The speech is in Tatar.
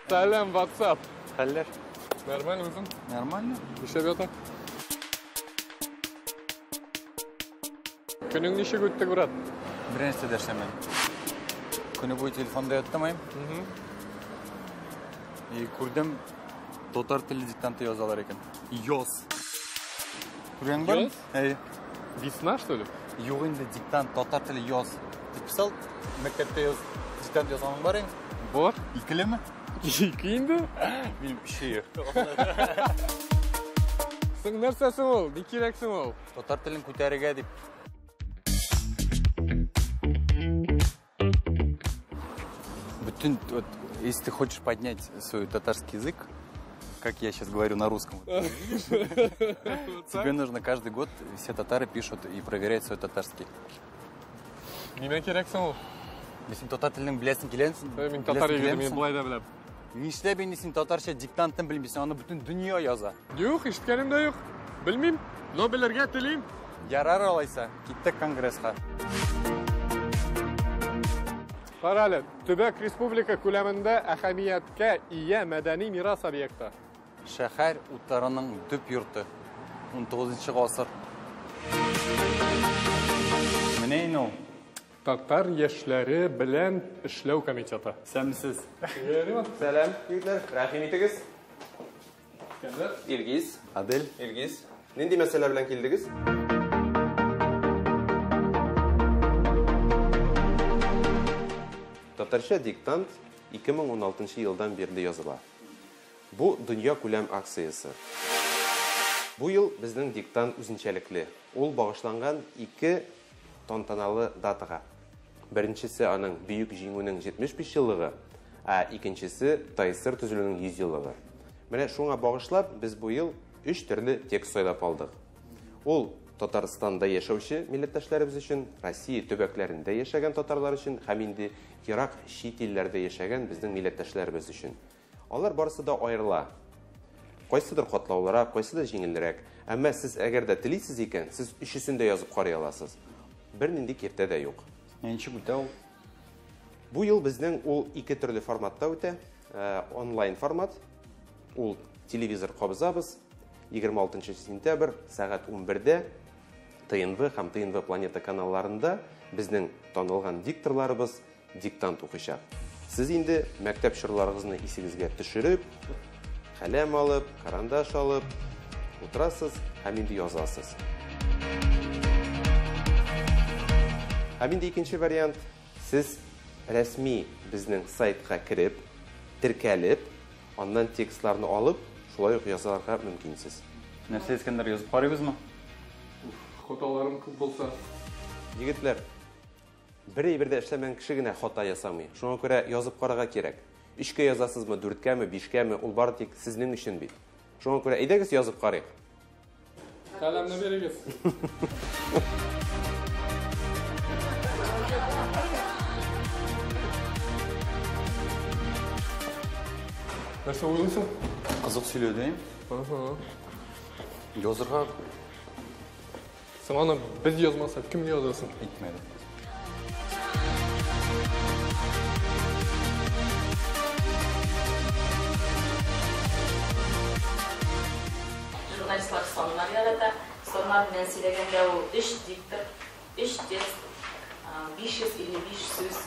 Сәлам, WhatsApp. Хәлләр? Нормально үзең? Нормально. Нишләп ятың? Көнең ничек үтте, брат? Бернәрсә дә эшләмәдем. Көне буе телефонда яттым айым. И күрдем, татар теле диктанты язалар икән. Яз. Күргән бармы? Яз? Әйе. Весна, что ли? Юк инде диктант, татар теле яз. Ты писал? Мәктәптә яз, диктант язганың бар инде? Бар. Икелеме? Ике инде. Минем өче. Соң нәрсәсең ул? Ни кирәксең ул? Татар телен күтәрергә дип. Бөтен, вот, если ты хочешь поднять свой татарский язык, как я сейчас говорю на русском, тебе нужно каждый год, все татары пишут и проверяют свой татарский. Нимә кирәксең ул? Мин син татар телен беләсең киләсең? Мин татар егете, мин болай да беләм. Нишләп инде син татарча диктантын белмисең? Аны бөтен дөнья яза. Юк, ишеткәнем дә юк. Белмим, но белергә телим. Ярар алайса, киттек конгресска. Кара әле, төбәк республика күләмендә әһәмияткә ия мәдәни мирас объекты. Шәһәр утарының төп йорты. 19 гасыр. Менә инде ул. Татар яшьләре белән эшләү комитеты. Исәнмесез. Сәлам, егетләр. Рәхим итегез. Искәндәр. Илгиз. Адель. Илгиз. Нинди мәсьәлә белән килдегез? Татарча диктант 2016 елдан бирле языла. Бу дөнья күләм акциясе. Бу ел безнең диктант үзенчәлекле. Ул багышланган ике тантаналы датага. Беренчесе аның Бөек Җиңүнең 75 еллыгы, ә икенчесе ТАССР төзелүнең 100 еллыгы. Менә шуңа багышлап без бу ел өч төрле текст сайлап алдык. Ул Татарстанда яшәүче милләттәшләребез өчен, Россия төбәкләрендә яшәгән татарлар өчен һәм инде ерак чит илләрдә яшәгән безнең милләттәшләребез өчен. Алар барысы да аерыла. Кайсыдыр катлаулырак, кайсыдыр җиңелрәк. Әмма сез әгәр дә телисез икән, сез өчесен дә язып карый аласыз. Бернинди киртә дә юк. Ничек үтә ул? Бу ел безнең ул ике төрле форматта үтә. Онлайн формат. Ул телевизор кабызабыз. 26 сентябрь сәгать 11-дә ТНВ һәм ТНВ Планета каналларында безнең танылган дикторларыбыз диктант укыйчак. Сез инде мәктәп чорларыгызны исегезгә төшереп, каләм алып, карандаш алып утырасыз һәм инде язасыз. Һәм инде икенче вариант, сез рәсми безнең сайтка кереп, теркәлеп, аннан текстларны алып, шулай ук язарга мөмкинсез. Нәрсә, Искәндәр, язып карыйбызмы? Хаталарым күп булса. Егетләр, бер әйбер дә эшләмәгән кеше генә хата ясамый. Шуңа күрә язып карарга кирәк. Өчкә язасызмы, дүрткәме, бишкәме, ул бары тик сезнең өчен бит. Шуңа күрә әйдәгез язып карыйк. Каләмне бирегез. Нәрсә уйлыйсың? Кызык сөйләде. Язырга Соң аны без язмасак, кем язасын? Әйтмәде. Журналистлар саннар ярата. Саннар белән сөйләгәндә ул 3 диктор, 3 текст, 555 сүз.